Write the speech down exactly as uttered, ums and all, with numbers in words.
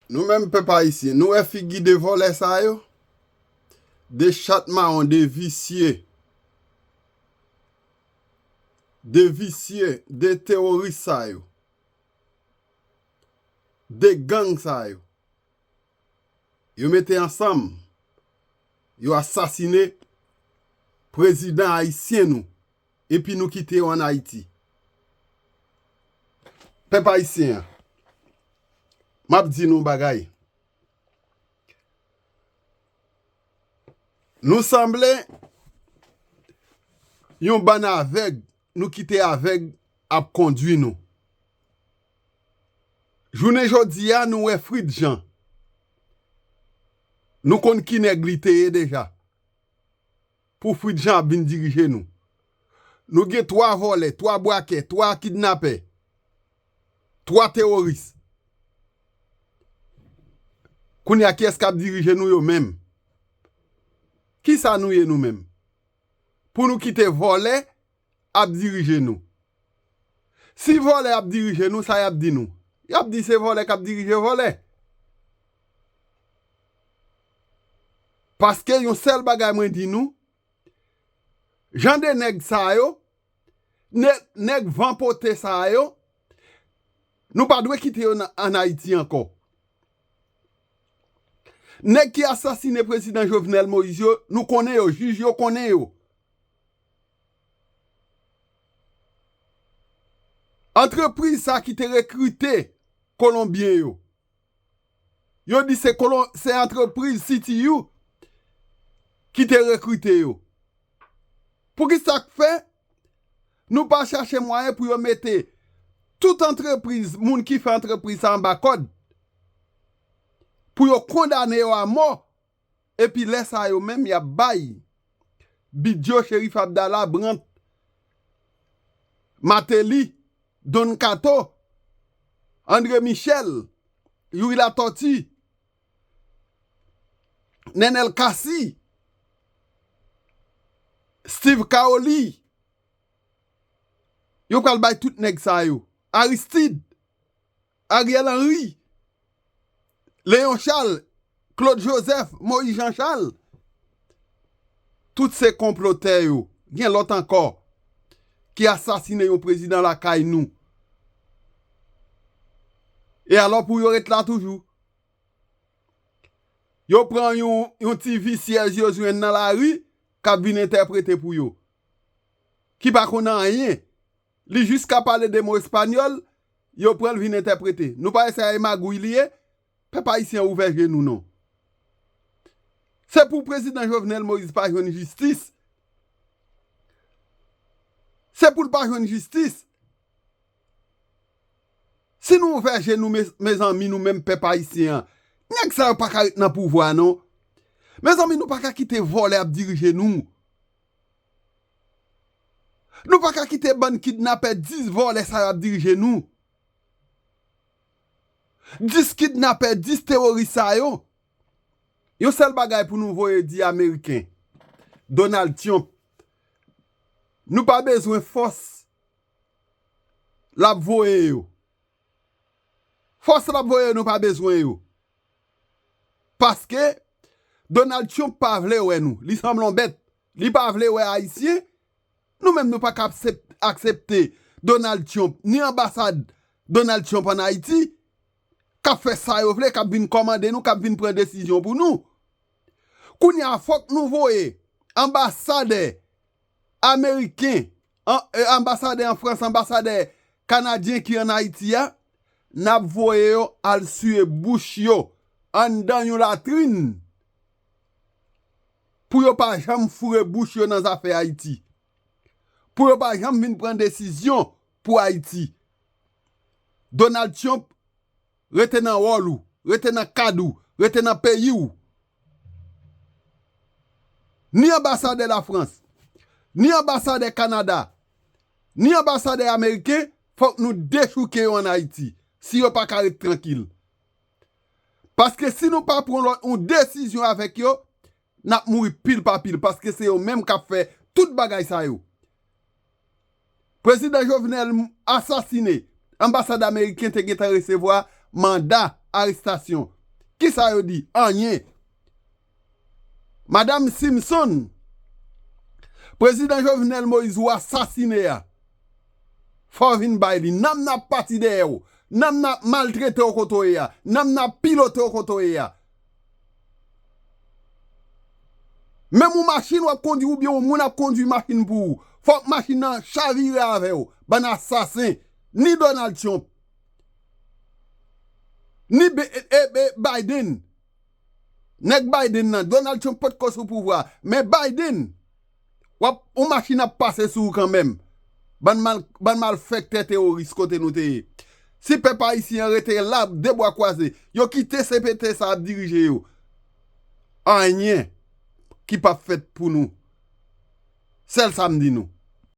Nou menm pèp ayisyen, nou wè figi de vòlè sa yo? De chat mawon, de visye. De visye, de teworis sa yo. De gang sa yo. Yo mete ansanm. Yo asasine prezidan ayisyen nou. Epi nou kite yo ann Ayiti. Pèp ayisyen an, m ap di nou yon bagay. Nou sanble yon bann avèg, nou kite avèg ap kondwi nou. Jounen jodi a, nou wè Fritz Jean. Nou konn ki nèg li te ye deja. Pou Fritz Jean ap vin dirije nou. Nou gen twa vòlè, twa bwakè, twa kidnapè, twa teworis. Kounye a, kiyès k ap dirije nou yo menm? Kisa nou ye nou menm? Pou nou kite vòlè ap dirije nou. Si vòlè ap dirije nou, sa y ap di nou? Y ap di se vòlè k ap dirije vòlè. Paske yon sèl bagay mwen di nou, jan de nèg sa yo, nè-, nèg van pote sa yo, nou pa dwe kite yo nan, ann Ayiti ankò. Nèg ki asasine prezidan Jovenel Moïse yo, nou konnen yo, jij yo konnen yo. Antrepriz sa ki te rekrite Kolonbyen yo. Yo di se kolon-, se antrepriz C T U ki te rekrite yo. Poukisa k fè nou pa chache mwayen pou yo mete tout antrepriz, moun ki fè antrepriz sa anba kòd, pou yo kondane yo a mò, epi lè sa yo menm y ap bay Bidjo, Cherif Abdallah, Brandt, Martelly, Don Kato, André Michel, Youri Latortue, Nenel Cassy, Steve Caoli. Yo pral bay tout nèg sa yo. Aristide, Ariel Henry, Léon Charles, Claude Joseph, Moïse Jean Charles. Tout se konplotè yo. Gen lòt ankò ki asasine yon prezidan lakay nou. E alò pou yo ret la toujou. Yo pran yon, yon ti visyèz yo jwenn nan lari, k ap vin entèprete pou yo. Ki pa konn anyen. Li jis ka pale de mo espanyòl, yo pran l vin entèprete. Nou pa wè se a magouy li ye? Pèp ayisyen ouvè je nou non. Se pou prezidan Jovenel Moïse pa jwenn jistis. Se pou l pa jwenn jistis. Si nou ouvè je nou, me-, mezanmi, nou menm pèp ayisyen an, nèg sa yo pa ka ret nan pouvwa non. Mezanmi, nou pa ka kite vòlè ap dirije nou. Nou pa ka kite bann kidnapè, dis vòlè sa yo ap dirije nou. Dis kidnapè, dis teworis sa yo. Yon sèl bagay pou nou voye di Ameriken, Donald Trump, nou pa bezwen fòs l ap voye yo. Fòs l ap voye yo, nou pa bezwen yo. Paske Donald Trump pa vle wè nou. Li sanble yon bèt. Li pa vle wè Ayisyen. Nou menm, nou pa ka aksep-, aksepte Donald Trump, ni anbasad Donald Trump ann Ayiti, k ap fè sa yo vle, k ap vin kòmande nou, k ap vin pran desizyon pou nou. Kounye a, fòk nou voye anbasadè ameriken, an-, e, anbasadè an Frans, anbasadè kanadyen ki ann Ayiti a, n ap voye yo al siye bouch yo anndan yon latrin pou yo pa janm foure bouch yo nan zafè Ayiti. Pou yo pa janm vin pran desizyon pou Ayiti. Donald Trump, rete nan wòl ou, rete nan kad ou, rete nan peyi w. Ni anbasadè Lafrans, ni anbasadè Kanada, ni anbasadè ameriken, fòk nou dechouke yo ann Ayiti, si yo pa ka ret trankil. Paske si nou pa pran lòt, yon desizyon avèk yo, n ap mouri pil pa pil, paske se yo menm k ap fè tout bagay sa yo. Prezidan Jovenel asasine, anbasad ameriken te gentan resevwa manda arestasyon Kisa yo di? Anyen. Madanm Simpson, prezidan Jovenel Moïse ou asasine a, fò w vin bay li. Nanm nan ap pati dèyè w. Nanm nan ap maltrete w kote w ye a. Nanm nan ap pilote w kote w ye a. Menm yon machin w ap kondwi oubyen yon moun ap kondwi machin pou ou. Fòk machin nan chavire avè w. Bann asasen. Ni Donald Trump. Ni Be- e- e- e- Biden. Nèg Biden nan, Donald Trump potko sou pouvwa. Men Biden, w ap, yon machin ap pase sou ou kanmenm. Bann mal, bann malfektè teworis kote nou te ye. Si pèp ayisyen an rete la, de bwa kwaze, yo kite C P T sa ap dirije yo. Anyen ki p ap fèt pou nou. Sèl sa m di nou.